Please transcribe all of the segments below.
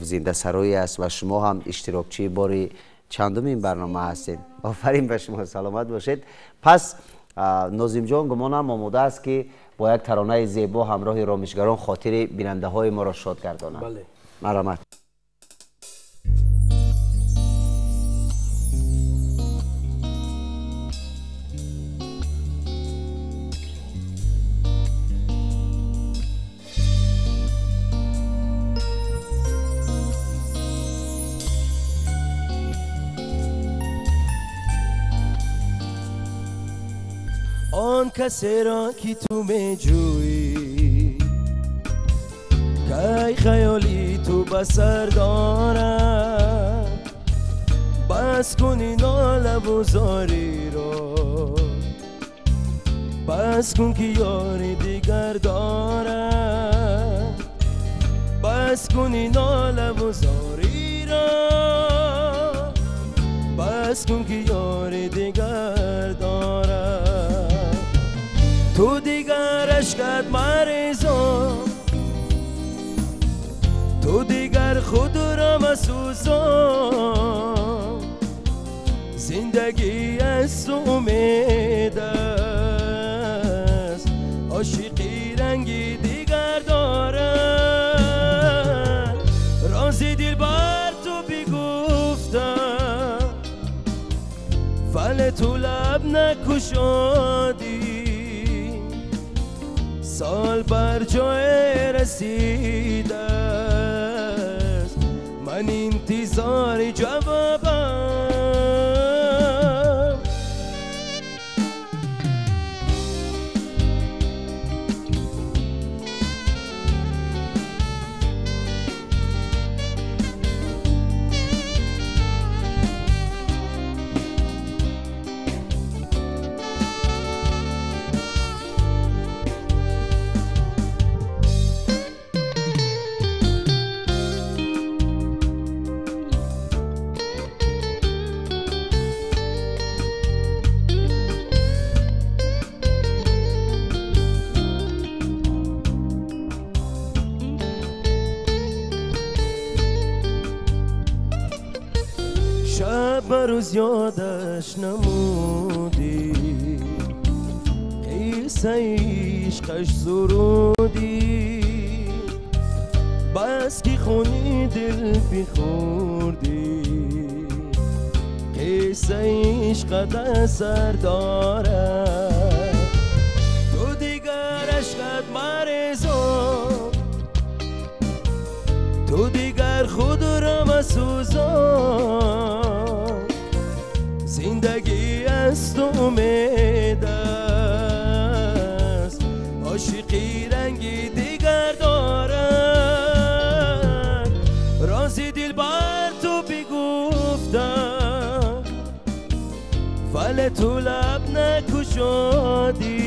Зиндасароӣ аст ва шумо ҳам иштирокчии бори чандуми ин барнома ҳастед. Офарин ба шумо, саломат бошед. Пас Нозимҷон гумонам омода аст ки бо як таронаи зебо ҳамроҳи ромишгарон хотири бинандаҳои моро шод гардонад. Бале. Марҳамат. آن کسی را که تو میجویی کی خیالی تو به سر دارد، بس کن ناله و زاری را، بس کن که یار دیگر دارد، بس کن ناله و زاری را، بس کن که یار دیگر دارد. تو دیگر اشکت مریضان، تو دیگر خود را مسوزان، زندگی از امید است، عاشقی رنگی دیگر دارد. رازی دل بر تو بگفتم ولی تو لب نکشادی، سال بر جای رسیده است، من انتظار جوابم. روز یادش نمودی، قصه عشقش سرودی، بس که خونی دل بخوردی، قصه عشقت اثر دارد. تو دیگر عشقت مریضان، تو دیگر خود را مسوزان، زندگی از امید است، عاشقی رنگی دیگر دارد. رازی دل بر تو بگفتم ولی تو لب نکشادی،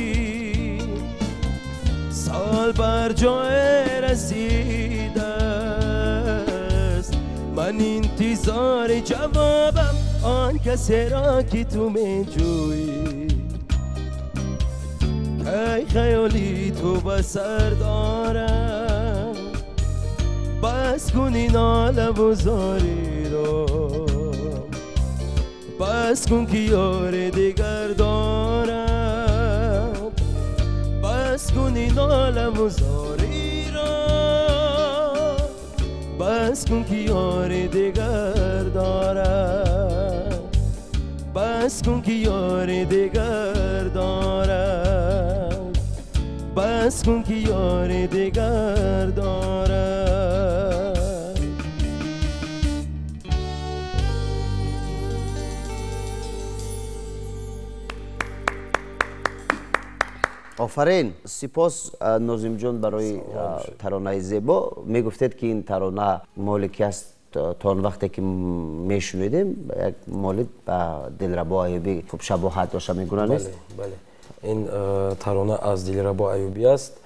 سال بر جای رسیده است، من انتظار جوابم. آن کسی را که تو میجویی کی خیالی تو به سر دارم، بس کن این ناله و زاری را، بس کن که یار دیگر دارم، بس کن این ناله و زاری را، بس کن که یار دیگر دارم، بس کن که یار دیگر دارم، بس کن که یار دیگر دارم. آفرین. سپاس ناظم جان برای ترانه زیبا. میگفتید که این ترانه مالکی است، تا آن وقتی که میشنیدیم یک مالک به دلربا ایوبی خوب شباهت داشته میگونه نیست؟ بله بله، این ترانه از دلربا ایوبی است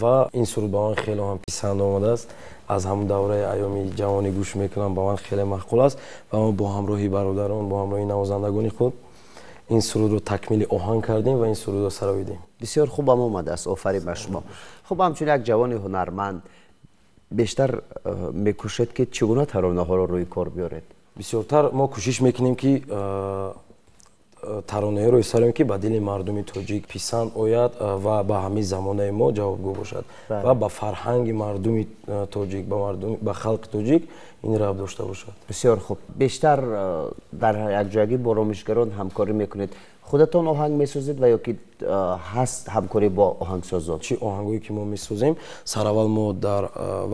و این سرود به من خیلی هم پسند آمده است. از همون دوره ایامی جوانی گوش میکنم، به من خیلی معقول است و ما با همراهی برادران، با همراهی نوازندگان خود این سرود رو تکمیل آهنگ کردیم و این سرود رو سراییدیم. بسیار خوب هم آمده است، آفرین بر شما. خب همچون یک جوان هنرمند Бештар мекӯшед, ки чӣ гуна таронаҳоро рӯи кор биёред? Бисёртар мо кӯшиш мекунем, ки таронаҳоро истароем, ки ба дили мардуми тоҷик писанд ояд ва ба ҳамин замонаи мо ҷавобгӯ бошад ва ба фарҳанги мардуми тоҷик, ба халқи тоҷик ин рабт дошта бошад. Бисёр хуб. Бештар дар якҷоягӣ бо ромишгарон ҳамкорӣ мекунед. Худатон оҳанг месозед ва ё ки ҳаст ҳамкорӣ бо оҳангсозон? Чӣ оҳангое ки мо месозем, сараввал мо дар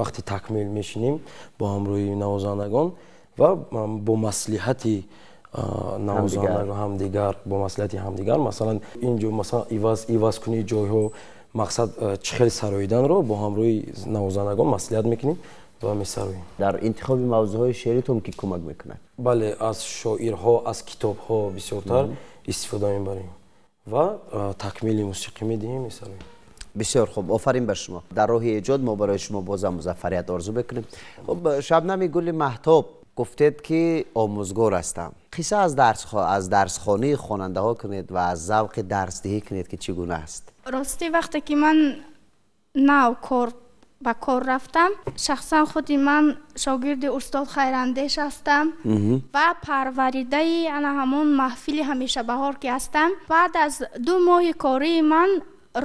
вақти такмил мешинем бо ҳамроҳии навозандагон ва бо маслиҳати навозандагон ҳамдигар, бо маслиҳати ҳамдигар, масалан, инҷо, масалан, ивазкунии ҷойҳо, мақсад чӣ хел сароиданро бо ҳамроҳии навозандагон маслиҳат мекунем ва месароем. Дар интихоби мавзӯъҳои шеъритон ки кӯмак мекунад? Бале, аз шоирҳо, аз китобҳо бисёртар истифода мебарем ва такмили мусиқӣ медиҳем, месароем. Бисёр хуб, офарин ба шумо. Дар роҳи эҷод мо барои шумо бозам музаффарият орзу мекунем. Хуб, Шабнами Гули Маҳтоб, гуфтед, ки омӯзгор ҳастам. Қисса аз дарсхонаи хонандаҳо кунед ва аз завқи дарсдиҳӣ кунед, ки чӣ гуна аст? Ростӣ, вақте ки ман нав кор ба кор рафтам, шахсан худи ман шогирди устод Хайрандеш ҳастам ва парваридаи ана ҳамон маҳфили ҳамешабаҳор ки ҳастам. Баъд аз 2 моҳи кории ман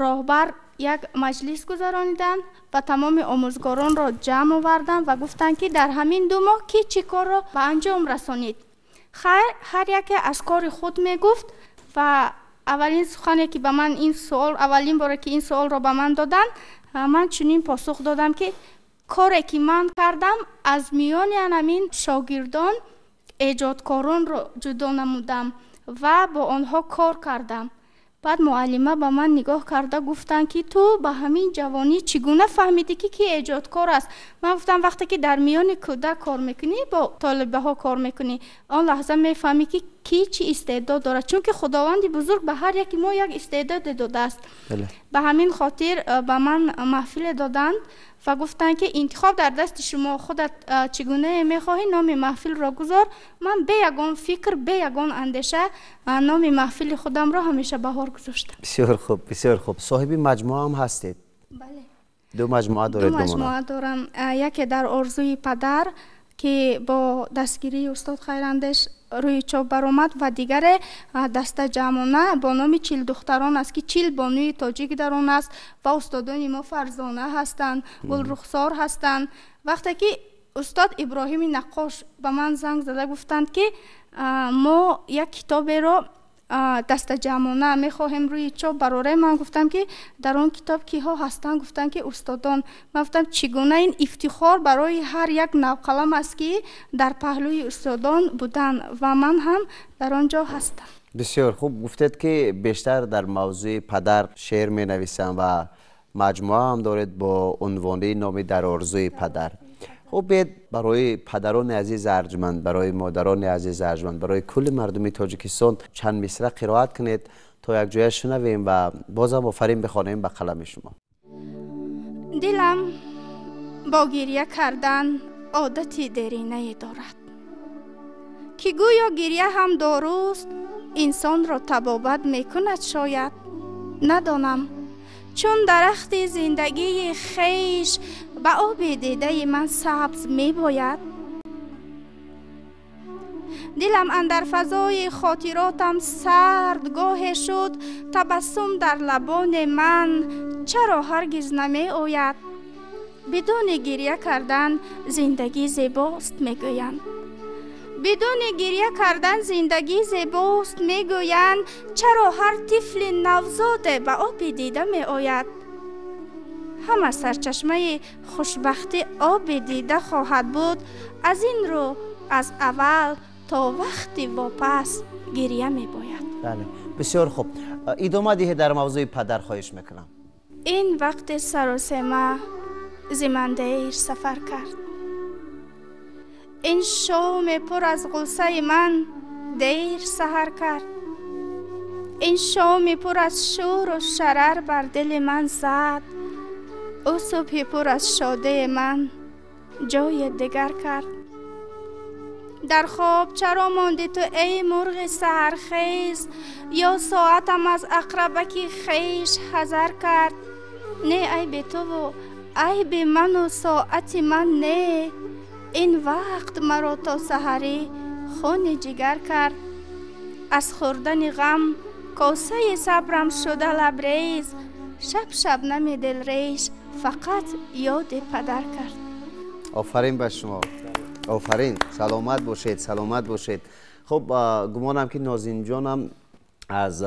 роҳбар як маҷлис гузарониданд ва тамоми омӯзгоронро ҷамъ оварданд ва гуфтанд, ки дар ҳамин 2 моҳ ки чӣ корро ба анҷом расонид. Хайр, ҳар яке аз кори худ мегуфт ва аввалин сухане ки ба ман ин суол, аввалин боре ки ин суолро ба ман доданд, ман чунин посух додам, ки коре ки ман кардам, аз миёни ҳамин шогирдон эҷодкоронро ҷудо намудам ва бо онҳо кор кардам. Баъд муаллима ба ман нигоҳ карда гуфтанд, ки ту ба ҳамин ҷавонӣ чӣ гуна фаҳмидӣ, ки ки эҷодкор аст? Ман гуфтам, вақте ки дар миёни кӯдак кор мекунӣ, бо толибаҳо кор мекунӣ, он лаҳза мефаҳмӣ, ки ки чӣ истеъдод дорад, чунки Худованди бузург ба ҳар яки мо як истеъдоде додааст. Ба ҳамин хотир ба ман маҳфиле доданд ва гуфтанд, ки интихоб дар дасти шумо, худат чӣ гунае мехоҳӣ, номи маҳфилро гузор. Ман бе ягон фикр, бе ягон андеша номи маҳфили худамро ҳамеша баҳор гузоштам. Бисёр хуб, бисёр хуб. Соҳиби маҷмӯа ҳам ҳастед? Бале. Ду маҷмӯа доред? Ду маҷмӯа дорам. Яке «Дар орзуи падар», ки бо дастгирии устод Хайрандеш рӯи чоп баромад, ва дигаре дастаҷамъона бо номи «Чилдухтарон» аст, ки 40 бонуи тоҷик дар он аст ва устодони мо Фарзона ҳастанд, Гулрухсор ҳастанд. Вақте ки устод Иброҳими Наққош ба ман занг зада гуфтанд, ки мо як китоберо дастаҷамъона мехоҳем рӯи чоп барорем, ман гуфтам, ки дар он китоб киҳо ҳастанд? Гуфтанд, ки устодон. Ман гуфтам, чӣ гуна ин ифтихор барои ҳар як навқалам аст, ки дар паҳлӯи устодон будан, ва ман ҳам дар он ҷо ҳастам. Бисёр хуб. Гуфтед, ки бештар дар мавзӯи падар шеър менависам ва маҷмӯа ҳам доред бо унвони номи «Дар орзуи падар». Хуб, биед барои падарони азиз арҷманд, барои модарони азиз арҷманд, барои кулли мардуми Тоҷикистон чанд мисра қироат кунед, то якҷоя шунавем ва бозам офарин бихонем ба қалами шумо. Дилам бо гирья кардан одати деринае дорад, ки гӯё гирья ҳам доруст, инсонро табобат мекунад шояд. Надонам, чун дарахти зиндагии хеш ба оби дидаи ман сабз мебояд. Дилам андар фазои хотиротам сард гоҳе шуд, табассум дар лабони ман чаро ҳаргиз намеояд? Бидуни гирья кардан зиндагӣ зебост мегӯянд, бидуни гирья кардан зиндагӣ зебост мегӯянд, чаро ҳар тифли навзоде ба оби дида меояд? Ҳама сарчашмаи хушбахтӣ оби дида хоҳад буд, аз ин рӯ аз аввал то вақти вопас гирья мебояд. Бале, бисёр хуб. Идома диҳед дар мавзӯи падар, хоҳиш мекунам. Ин вақти саросема зи ман дер сафар кард, ин шоме пур аз ғуссаи ман дер саҳар кард, ин шоми пур аз шӯру шарар бар дили ман зад, ӯ субҳи пур аз шодии ман ҷои дигар кард. Дар хоб чаро монди ту, эй мурғи саҳархез, ё соатам аз ақрабаки хеш ҳазар кард? Не айби туву Айби ману соати ман не, ин вақт маро то саҳарӣ хуни ҷигар кард. Аз хӯрдани ғам косаи сабрам шуда лабрез, шаб шабнами дилреш фақат ёди падар кард. Офарин ба шумо, офарин, саломат бошед, саломат бошед. Хуб, гумонам ки Нозимҷонам аз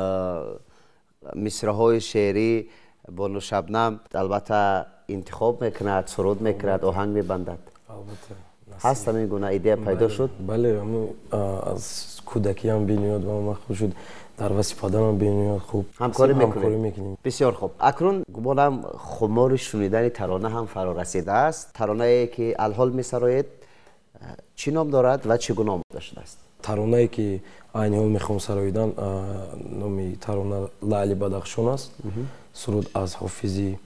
мисраҳои шеърӣ бону Шабнам албатта интихоб мекунад, суруд мекунад, оҳанг мебандад. Албатта. Ҳаст ҳамин гуна идея пайдо шуд? Бале, аз кӯдакиам бениҳоят ба ман махбул шуд. Дар васфи падарам бениҳоят хуб ҳамкорӣ мекунем. Бисёр хуб. Акнун гумонам хумори шунидани тарона ҳам фаро расидааст. Таронае ки алҳол месароед чӣ ном дорад ва чӣ гуна омода шудааст? Таронае ки айни ҳол мехоҳам сароидан, номи тарона Лаъли Бадахшон аст. Суруд аз ҳофизи,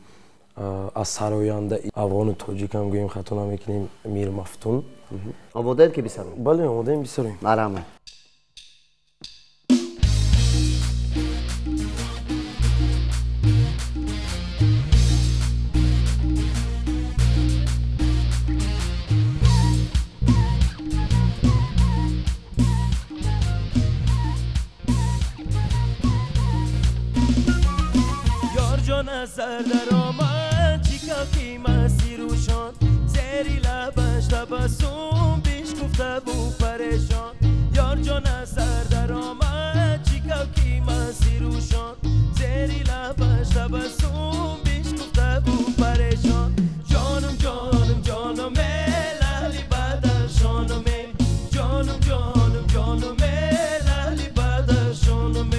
аз сарояндаи афғону тоҷик ҳам гӯем хато намекунем, Мир Мафтун. Омодаед ки бисароем? Бале, омодаем бисароем. Марҳамат. سر در آمد چیکا کی مسیروشان، زیری لبش تبسم بیش گفته و پریشان. یار جان سر در آمد چیکا کی مسیروشان، زیری لبش تبسم بیش گفته و پریشان. جانم جانم جانم لالی بدخشانم، جانم جانم جانم لالی بدخشانم.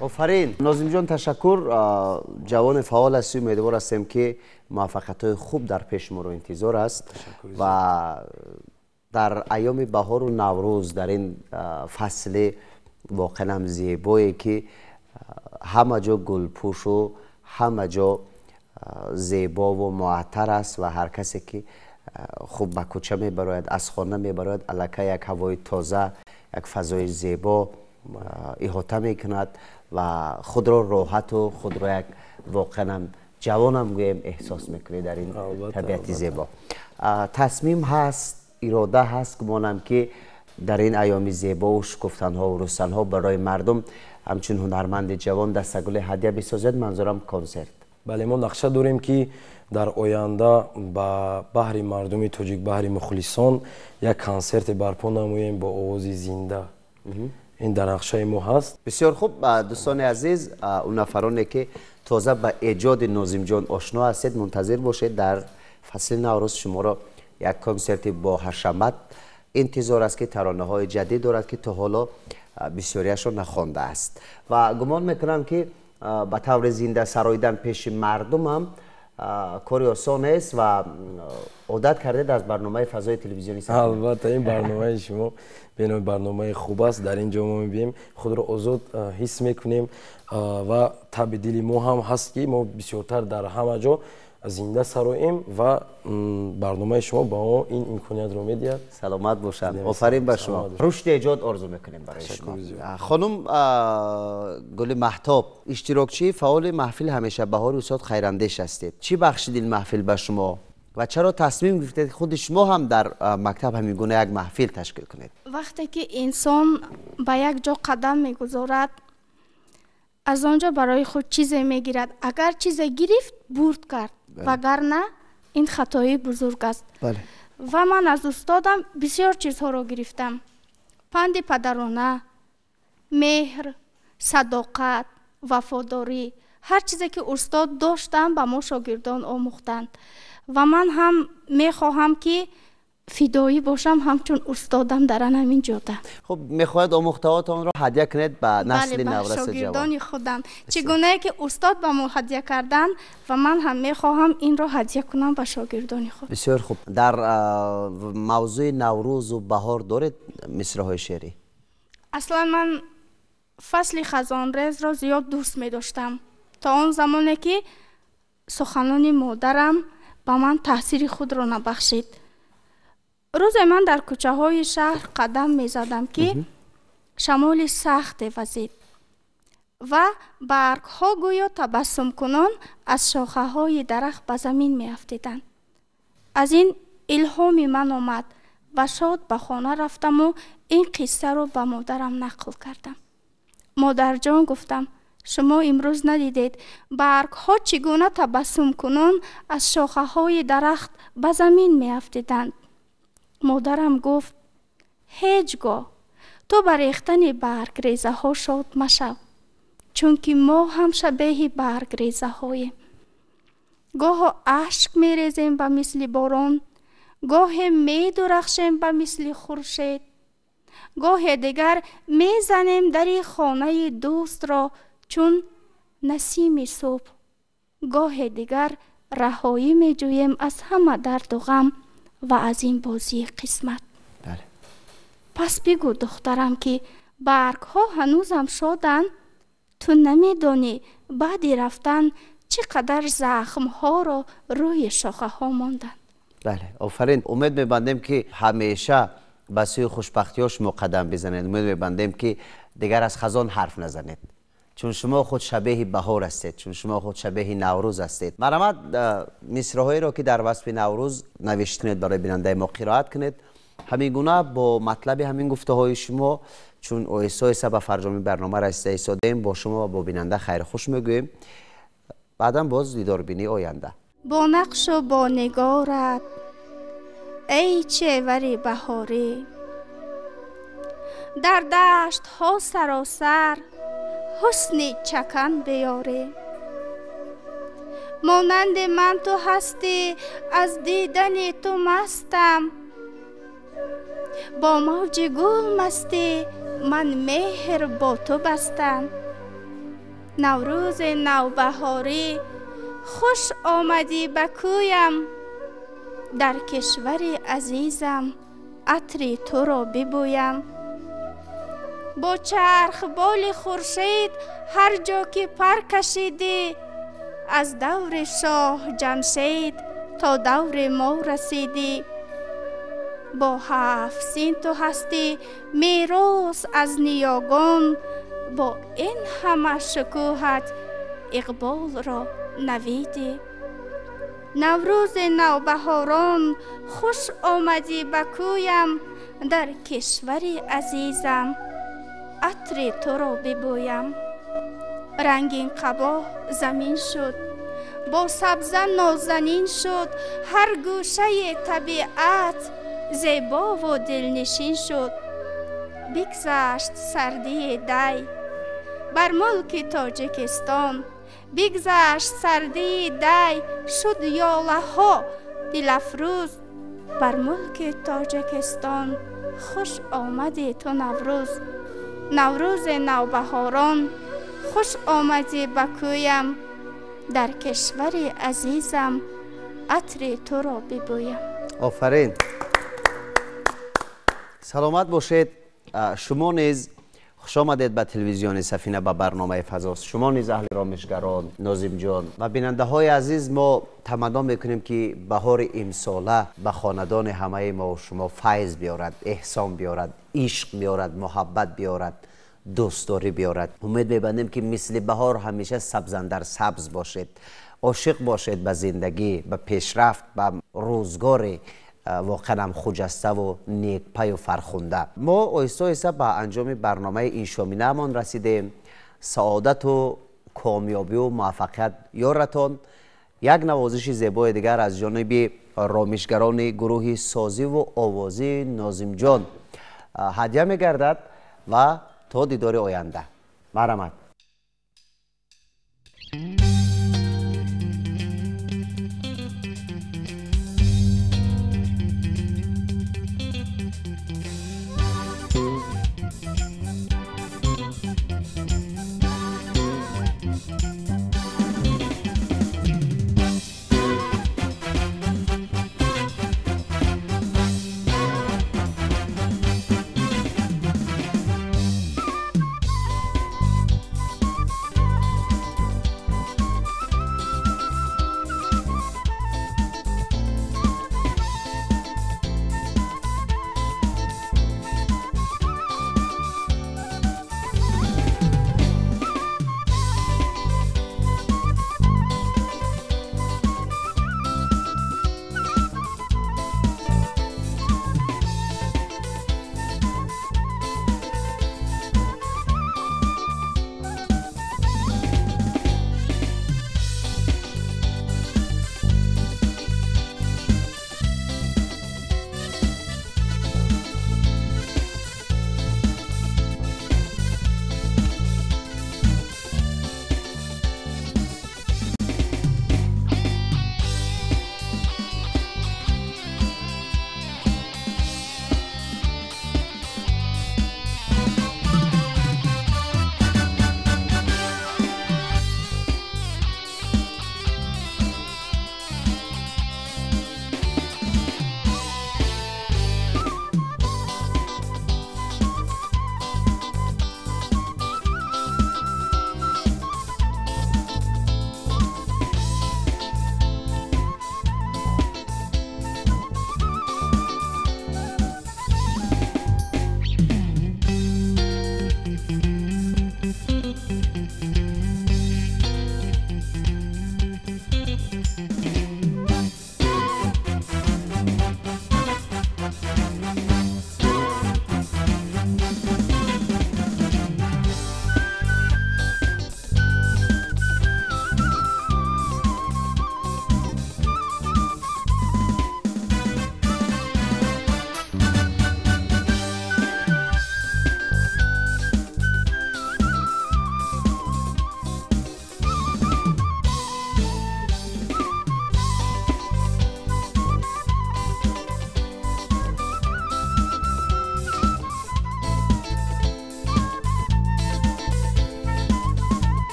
Офарин Нозимҷон, ташаккур. Ҷавони фаъол ҳастӣ, умедвор ҳастем ки муваффақиятҳои хуб дар пеши моро интизор аст ва дар айёми баҳору Наврӯз, дар ин фасли воқеан ҳам зебое ки ҳама ҷо гулпӯшу ҳама ҷо зебову муаттар аст ва ҳар касе ки хуб ба кӯча мебарояд, аз хона мебарояд, аллакай як ҳавои тоза, як фазои зебо иҳота мекунад ва худро роҳату худро як воқеан ҷавонам гӯем эҳсос мекунед дар ин табиати зебо. Тасмим ҳаст, ирода ҳаст, гумонам ки дар ин айёми зебову шукуфтанҳо рӯстанҳо барои мардум ҳамчун ҳунарманди ҷавон дастагули ҳадя бисозед. Манзурам консерт. Бале, мо нақша дорем ки дар оянда ба баҳри мардуми тоҷик, баҳри мухлисон як консерте барпо намоем бо овози зинда. Ин дар нақшаи мо ҳаст. Бисёр хуб, дӯстони азиз, он нафароне ки тоза ба эҷоди Нозимҷон ошно ҳастед, мунтазир бошед, дар фасли Наврӯз шуморо як консерти бо ҳашамат интизор аст, ки таронаҳои ҷадид дорад, ки то ҳоло бисёриашро нахондааст. Ва гумон мекунам ки ба таври зинда сароидан пеши мардумам кори осон нест ва одат кардед аз барномаи фазои телевизионӣ. Албатта, ин барномаи шумо бенои барномаи хуб аст. Дар ин ҷо мо мебинем, худро озод ҳис мекунем ва таби дили мо ҳам ҳаст, ки мо бисёртар дар ҳама ҷо зинда сароем ва барномаи шумо ба мо ин имкониятро медиҳад. Саломат бошанд, офарин ба шумо, рушди эҷод орзу мекунем барои шумо. Хонум Гули Маҳтоб, иштирокчии фаъоли маҳфили ҳамешабаҳори устод Хайрандеш ҳастед. Чӣ бахшид ин маҳфил ба шумо ва чаро тасмим гирифтед худи шумо ҳам дар мактаб ҳамин гуна як маҳфил ташкил кунед? Вақте ки инсон ба як ҷо қадам мегузорад, аз он ҷо барои худ чизе мегирад. Агар чизе гирифт, бурд кард, вагарна ин хатои бузург аст. Ва ман аз устодам бисёр чизҳоро гирифтам: панди падарона, меҳр, садоқат, вафодорӣ. Ҳар чизе ки устод доштанд, ба мо шогирдон омӯхтанд. Ва ман ҳам мехоҳам ки фидоӣ бошам ҳамчун устодам дар ҳамин ҷода. Хуб, мехоҳед омӯхтаҳотонро ҳадя кунед ба насли навраси ҷавон? Шогирдони худам, чӣ гунае ки устод ба мо ҳадя карданд, ва ман ҳам мехоҳам инро ҳадя кунам ба шогирдони худ. Бисёр хуб. Дар мавзӯи Наврӯзу баҳор доред мисраҳои шеърӣ? Аслан ман фасли хазонрезро зиёд дӯст медоштам, то он замоне ки суханони модарам ба ман таъсири худро набахшид. Рӯзе ман дар кӯчаҳои шаҳр қадам мезадам, ки шамоли сахте вазид ва баргҳо гӯё табассумкунон аз шохаҳои дарахт ба замин меафтиданд. Аз ин илҳоми ман омад ва шод ба хона рафтаму ин қиссаро ба модарам нақл кардам. Модарҷон, гуфтам, шумо имрӯз надидед баргҳо чӣ гуна табассумкунон аз шохаҳои дарахт ба замин меафтиданд. Модарам гуфт: ҳеҷ гоҳ ту ба рехтани баргрезаҳо шод машав, чунки мо ҳам шабеҳи баргрезаҳоем. Гоҳо ашк мерезем ба мисли борон, гоҳе медурахшем ба мисли хуршед, гоҳе дигар мезанем дари хонаи дӯстро чун насими субҳ, гоҳе дигар раҳоӣ меҷӯем аз ҳама дарду ғам ва аз ин бозии қисмат. Пас бигӯ, духтарам, ки баргҳо ҳанӯзам шоданд, ту намедонӣ баъди рафтан чӣ қадар захмҳоро рӯи шохаҳо монданд. Бале, офарин. Умед мебандем ки ҳамеша ба сӯи хушбахтиҳо шумо қадам бизанед. Умед мебандем ки дигар аз хазон ҳарф назанед, чун шумо худ шабеҳи баҳор ҳастед, чун шумо худ шабеҳи Наврӯз ҳастед. Марҳамат, мисраҳоеро ки дар васфи Наврӯз навиштунед барои бинандаи мо қироат кунед. Ҳамин гуна бо матлаби ҳамин гуфтаҳои шумо, чун оҳиста оҳиста ба фарҷоми барнома расида истодаем, бо шумо ва бо бинанда хайрхуш мегӯем. Баъдан боз дидорбинии оянда. Бо нақшу бо нигорат, эй чевари баҳорӣ, дар даштҳо саросар ҳусни чакан биёрӣ. Монанди ман ту ҳастӣ, аз дидани ту мастам, бо мавҷи гул мастӣ ман меҳр бо ту бастам. Наврӯзи навбаҳорӣ, хуш омадӣ ба кӯям, дар кишвари азизам атри туро бибӯям. Бо чархболи хуршед ҳар ҷо ки пар кашидӣ, аз даври шоҳ Ҷамшед то даври мо расидӣ. Бо ҳафт син ту ҳастӣ мерос аз ниёгон, Бо ин ҳама шукӯҳат иқболро навидӣ. Наврӯзи навбаҳорон, хуш омадӣ ба кӯям, дар кишвари азизам атри туро бибӯям. Рангин қабоҳ замин шуд, бо сабза нозанин шуд, ҳар гӯшаи табиат зебову дилнишин шуд. Бигзашт сардии дай бар мулки Тоҷикистон, бигзашт сардии дай, шуд ёлаҳо дилафрӯз. Бар мулки Тоҷикистон хуш омадӣ ту Наврӯз. Наврӯзи навбаҳорон, хуш омадӣ ба кӯям, дар кишвари азизам атри туро бибӯям. Офарин, саломат бошед. Шумо низ хуш омадед ба телевизиони Сафина, ба барномаи Фазост. Шумо низ, аҳли ромишгарон, Нозимҷон ва бинандаҳои азиз, мо таманно мекунем, ки баҳори имсола ба хонадони ҳамаи мо шумо файз биёрад, эҳсон биёрад, ишқ биёрад, муҳаббат биёрад, дӯстдорӣ биёрад. Умед мебандем, ки мисли баҳор ҳамеша сабзандар сабз бошед, ошиқ бошед ба зиндагӣ, ба пешрафт, ба рӯзгори воқеан ҳам хуҷаставу некпаю фархунда. Мо оҳиста оҳиста ба анҷоми барномаи ин шоминаамон расидем. Саодату комёбию муваффақият ёратон. Як навозиши зебои дигар аз ҷониби ромишгарони гурӯҳи созиву овозии Нозимҷон ҳадя мегардад ва то дидори оянда, марҳамат.